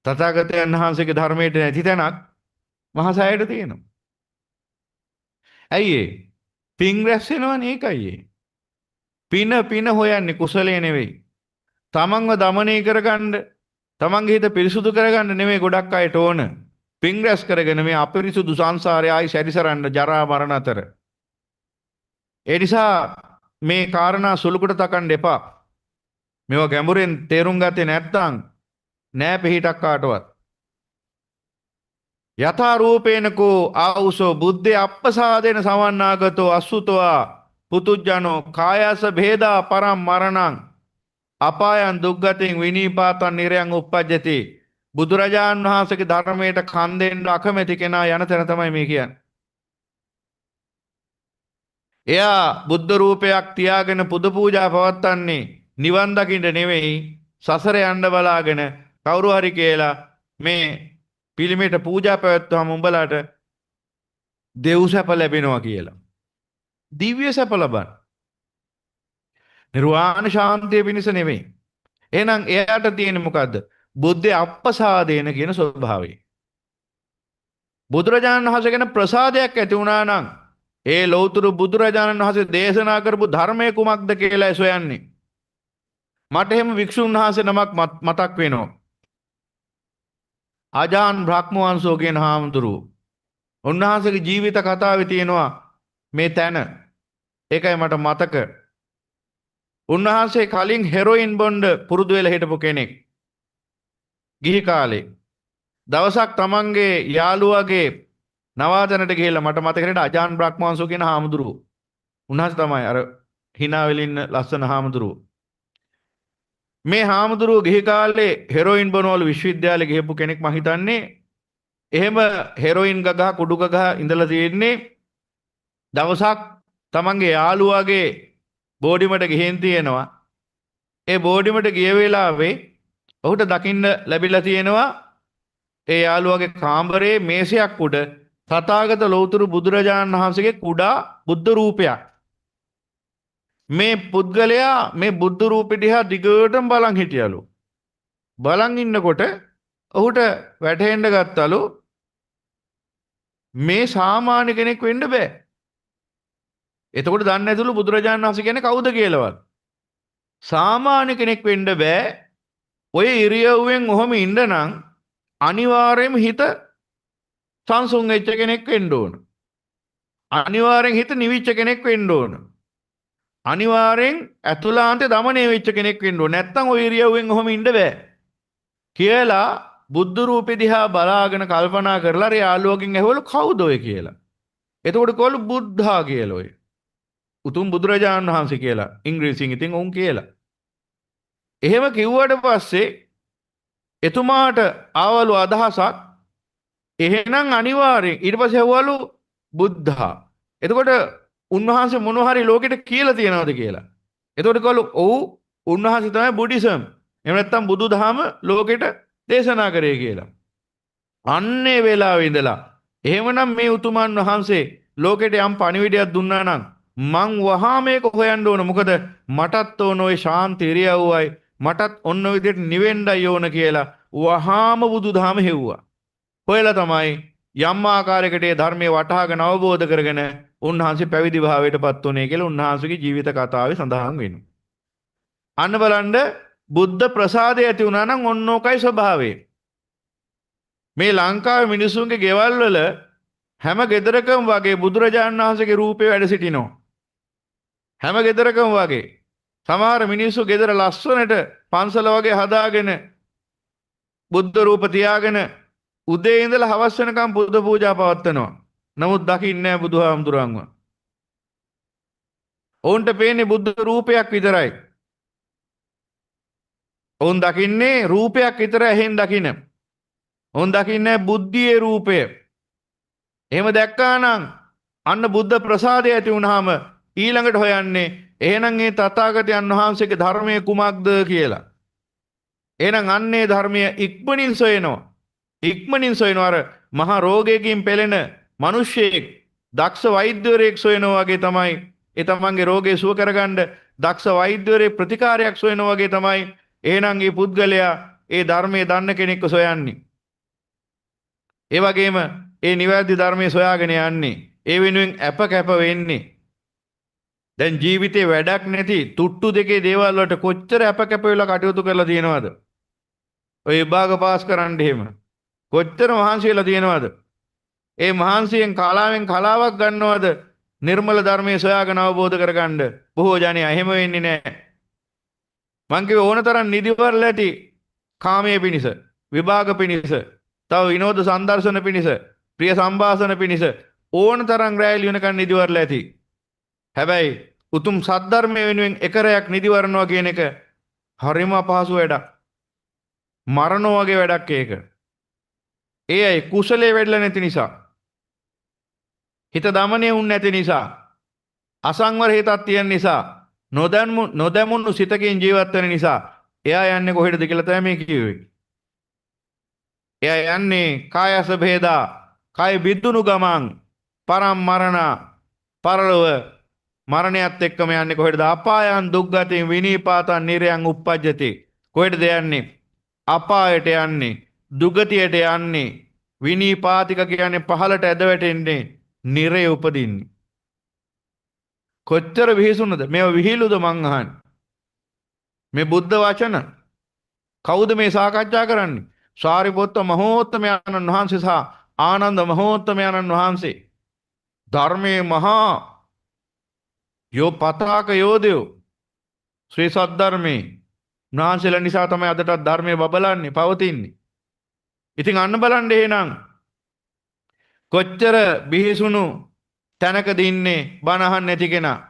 තථාගතයන් වහන්සේගේ ධර්මයට නැති තැනක් මහා සෑයට තියෙනවා. ඇයි ඒ? පින් රැස් වෙනවනේ ඒකයි ඒ. පින පින හොයන්නේ කුසලයේ නෙවෙයි. තමන්ව දමනය කරගන්න, තමන්ගේ හිත පිරිසුදු කරගන්න නෙවෙයි ගොඩක් අයට ඕන. පින් රැස් කරගෙන මේ අපිරිසුදු සංසාරේ ආයි සැරිසරන්න ජරා මරණ අතර. ඒ නිසා මේ කාරණා සුළුකට තකන්න එපා. මේවා ගැඹුරෙන් තේරුම් ගත්තේ නැත්නම් නෑ පිහිටක් කාටවත්. යථා රූපේනකෝ ආවුසෝ බුද්ධේ අප්පසාදේන සමන්නාගතෝ අසුතවා පුතුජනෝ කායස භේදා පරම් මරණං අපායන් දුක්ගතින් විනීපාතං නිරයන් උප්පජ්ජති. බුදුරජාන් වහන්සේගේ ධර්මයට කන් දෙන්න අකමැති කෙනා යන තැන තමයි මේ කියන්නේ. එයා බුද්ධ රූපයක් තියාගෙන පුද පූජා පවත්වන්නේ නිවන් දකින්න නෙවෙයි, සසර යන්න බලාගෙන කවුරු හරි කියලා මේ පිළිමේට පූජා පැවැත්වුවම උඹලාට දෙව් සැප ලැබෙනවා කියලා. දිව්‍ය සැප ලබන්න. නිර්වාණ ශාන්තිය පිණිස නෙවෙයි. එහෙනම් එයාට තියෙන්නේ මොකද්ද? බුද්ධ අප්පසාදේන කියන ස්වභාවය. බුදුරජාණන් වහන්සේ ගැන ප්‍රසාදයක් ඇති වුණා නම් ඒ ලෞතර බුදුරජාණන් වහන්සේ දේශනා කරපු ධර්මය කුමක්ද කියලා සොයන්නේ. මට එහෙම වික්ෂුන් වහන්සේ නමක් මතක් වෙනවා. අජාන් බ්‍රහ්මවංශෝ කියන හාමුදුරුවෝ. උන්වහන්සේගේ ජීවිත කතාවේ තියෙනවා මේ තැන. ඒකයි මට මතක. උන්වහන්සේ කලින් හෙරොයින් බොන්න පුරුදු වෙලා හිටපු කෙනෙක්. ගිහි කාලේ. දවසක් තමන්ගේ යාළුවාගේ නවාතැනට ගිහිල්ලා මට මතක හිටියට අජාන් බ්‍රහ්මවංශෝ කියන හාමුදුරුවෝ. උන්වහන්සේ තමයි අර hina වෙලා ඉන්න ලස්සන හාමුදුරුවෝ. මේ හාමුදුරුවෝ ගිහි කාලේ හෙරොයින් බොනවලු විශ්වවිද්‍යාලේ ගිහපු කෙනෙක් මං හිතන්නේ. එහෙම හෙරොයින් ගගහ කුඩු ගගහ ඉඳලා තියෙන්නේ. දවසක් තමන්ගේ යාළුවාගේ බෝඩිමට ගිහින් තියෙනවා. ඒ බෝඩිමට ගිය වෙලාවේ ඔහුට දකින්න ලැබිලා තියෙනවා ඒ යාළුවාගේ කාමරේ මේසයක් උඩ තථාගත ලෞතර බුදුරජාණන් වහන්සේගේ කුඩා බුද්ධ රූපයක්. මේ පුද්ගලයා මේ බුද්ධ රූපෙ දිහා දිගටම බලන් හිටියලු. බලන් ඉන්නකොට ඔහුට වැටහෙන්න ගත්තලු මේ සාමාන්‍ය කෙනෙක් වෙන්න බෑ. එතකොට දන්නේ නැතුළු බුදුරජාණන් වහන්සේ කියන්නේ කවුද කියලාවත්. සාමාන්‍ය කෙනෙක් වෙන්න බෑ. ඔය ඉරියව්වෙන් ඔහොම ඉන්න නම් අනිවාර්යයෙන්ම හිත සංසුන් වෙච්ච කෙනෙක් වෙන්න ඕන. අනිවාර්යෙන් හිත නිවිච්ච කෙනෙක් වෙන්න ඕන. අනිවාර්යෙන් ඇතුළාන්තේ දමණය වෙච්ච කෙනෙක් වෙන්න ඕන. නැත්තම් ඔය ඉරියව්වෙන් ඔහොම ඉන්න බෑ කියලා බුද්ධ රූපෙ දිහා බලාගෙන කල්පනා කරලා අර යාළුවගෙන් ඇහුවලු කවුද ඔය කියලා. එතකොට කිව්වලු බුද්ධා කියලා ඔය. උතුම් බුදුරජාණන් වහන්සේ කියලා. ඉංග්‍රීසියෙන් ඉතින් ඔවුන් කියලා. එහෙම කිව්වට පස්සේ එතුමාට ආවලු අදහසක්, එහෙනම් අනිවාර්යෙන් ඊට පස්සේ ඇහුවලු බුද්ධා. එතකොට උන්වහන්සේ මොන හරි ලෝකෙට කියලා තියනවද කියලා. එතකොට කිව්වලු ඔව් උන්වහන්සේ තමයි බුද්දිසම්. එහෙම නැත්නම් බුදුදහම ලෝකෙට දේශනා කරේ කියලා. අන්නේ වෙලාවේ ඉඳලා එහෙමනම් මේ උතුමන් වහන්සේ ලෝකෙට යම් පණිවිඩයක් දුන්නා නම් මං වහා මේක හොයන්න ඕන. මොකද මටත් ඕන ওই ශාන්ති ඉරියව්වයි, මටත් ඔන්න ඔය විදිහට නිවෙන්නයි ඕන කියලා වහාම බුදුදහම හෙව්වා. හොයලා තමයි යම් ආකාරයකට ඒ ධර්මයේ වටහාගෙන අවබෝධ කරගෙන උන්වහන්සේ පැවිදි භාවයට පත් වුණේ කියලා උන්වහන්සේගේ ජීවිත කතාවේ සඳහන් වෙනවා. අන්න බලන්න බුද්ධ ප්‍රසාදය ඇති වුණා නම් ඔන්න ඕකයි ස්වභාවය. මේ ලංකාවේ මිනිසුන්ගේ ගෙවල් වල හැම ගෙදරකම වගේ බුදුරජාණන් වහන්සේගේ රූපය වැඩ සිටිනවා. හැම ගෙදරකම වගේ. සමහර මිනිස්සු ගෙදර ලස්සනට පන්සල වගේ හදාගෙන බුද්ධ රූප තියාගෙන උදේ ඉඳලා හවස වෙනකම් බුද්ධ පූජා පවත්වනවා. නමුත් දකින්නේ නැහැ බුදුහාමුදුරන්ව. ඔවුන්ට පේන්නේ බුද්ධ රූපයක් විතරයි. ඔවුන් දකින්නේ රූපයක් විතර ඇහෙන් දකින. ඔවුන් දකින්නේ බුද්ධියේ රූපය. එහෙම දැක්කා නම් අන්න බුද්ධ ප්‍රසාදය ඇති වුණාම ඊළඟට හොයන්නේ එහෙනම් ඒ තථාගතයන් වහන්සේගේ ධර්මය කුමක්ද කියලා. එහෙනම් අන්නේ ධර්මය ඉක්මනින් සොයනවා. ඉක්මනින් සොයනවා. අර මහා රෝගයකින් පෙළෙන මිනිස්සෙක් දක්ෂ වෛද්‍යවරයෙක් සොයනවා වගේ තමයි ඒ තමන්ගේ රෝගය සුව කරගන්න දක්ෂ වෛද්‍යවරයෙක් ප්‍රතිකාරයක් සොයනවා වගේ තමයි එහෙනම් මේ පුද්ගලයා ඒ ධර්මයේ දන්න කෙනෙක්ව සොයන්නේ. ඒ වගේම ඒ නිවැරදි ධර්මයේ සොයාගෙන යන්නේ. ඒ වෙනුවෙන් අප කැප වෙන්නේ. දැන් ජීවිතේ වැඩක් නැති තුට්ටු දෙකේ දේවල් වලට කොච්චර අප කැප වෙලා කටයුතු කරලා තියෙනවද? ඔය විභාග පාස් කරන්න එහෙම කොච්චර මහන්සි වෙලා තියෙනවද? ඒ මහන්සියෙන් කලාවෙන් කලාවක් ගන්නවද නිර්මල ධර්මයේ සොයාගෙන අවබෝධ කරගන්න? බොහෝ ජනයා එහෙම වෙන්නේ නැහැ. මං කිව්වේ ඕන තරම් නිදිවරල ඇති කාමයේ පිණිස, විභාග පිණිස, තව විනෝද සංදර්ශන පිණිස, ප්‍රිය සංഭാෂණ පිණිස ඕන තරම් රැලි වෙනකන් නිදිවරල ඇති. හැබැයි උතුම් සද්ධර්මය වෙනුවෙන් එක රැයක් නිදිවරනවා කියන එක හරිම අපහසු වැඩක්. මරණෝ වගේ වැඩක් ඒක. ඒ අය කුසලයේ වැඩිලා නැති නිසා, හිත දමනය වුන් නැති නිසා, අසංවර හිතක් තියෙන නිසා, නොදැමුණු සිතකින් ජීවත් වෙන නිසා එයා යන්නේ කොහෙටද කියලා තමයි මේ කිව්වේ. එයා යන්නේ කායස භේදා, කය බිද්දුණු ගමන් පරම් මරණ, පරලොව මරණයත් එක්කම යන්නේ කොහෙටද? අපායන් දුක්ගතින් විනීපාතං නිරයන් උප්පජ්ජති. කොහෙටද යන්නේ? අපායට යන්නේ, දුගතියට යන්නේ. විනීපාතික කියන්නේ පහළට ඇද වැටෙන්නේ, නිරේ උපදින්නේ. කොච්චර විහිසුණද? මේව විහිළුද මං අහන්නේ? මේ බුද්ධ වචන කවුද මේ සාකච්ඡා කරන්නේ? සාරිපුත්ත මහෝත්තමයන්න් වහන්සේ සහ ආනන්ද මහෝත්තමයන්න් වහන්සේ. ධර්මයේ මහා යෝ පතාක යෝධයෝ ශ්‍රී සද්ධර්මයේ උන්වහන්සේලා නිසා තමයි අදටත් ධර්මයේ බබලන්නේ, පවතින්නේ. ඉතින් අන්න බලන්න එහෙනම් කොච්චර බිහිසුණු තැනකද ඉන්නේ බණ අහන්න නැති කෙනා.